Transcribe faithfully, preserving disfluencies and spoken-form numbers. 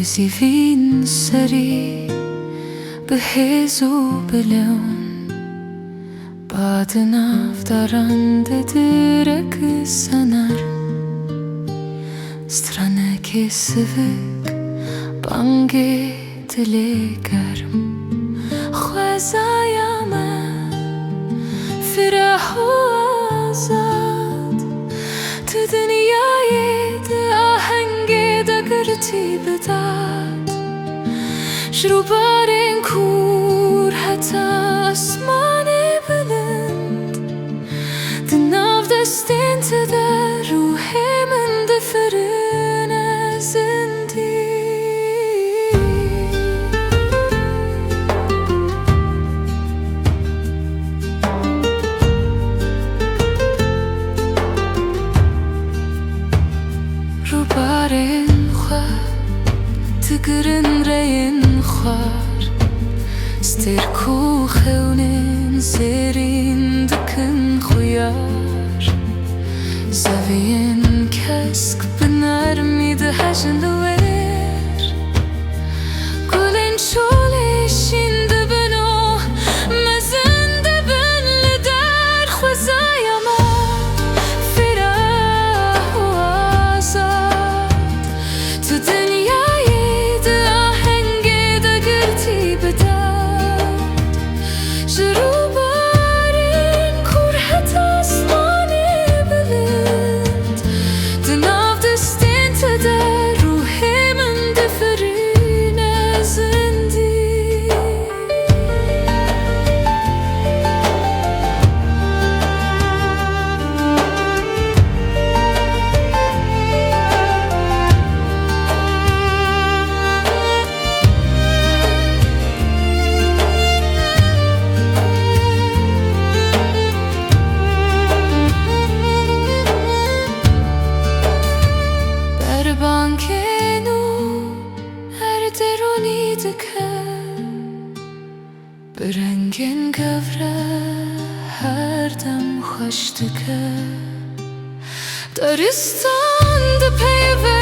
Zîvîn serî bi hêz û bi lewn, ba di nav daran de direk sener. Stranekê sivik, bangê dilê germ. Xwezaya me fireh û azad, tu dinyayê di ahengê de girtî bi dad. Ji rûbarên kûr heta asmanê bilind, di nav destên te de ruhê min difirine zindî. Rûbarên xwe digirin rêyên xwar, stêrk û xewnên zêrîn dikin xuyar. Zeviyên kesk bi nermî dihejin li wêr. Gulên çolê şîn dibin û mezin dibin li der. Xwezaya me fireh û azad, tu dinyayê di ahengê de girtî bi dad. Ji rûbarên kûr heta asmanê bilind, di nav destên te de ruhê min difirîne zindî. Berbangê nû her derûnî dike, bi rengên gewre her dem xweş dike. Daristan dipeyve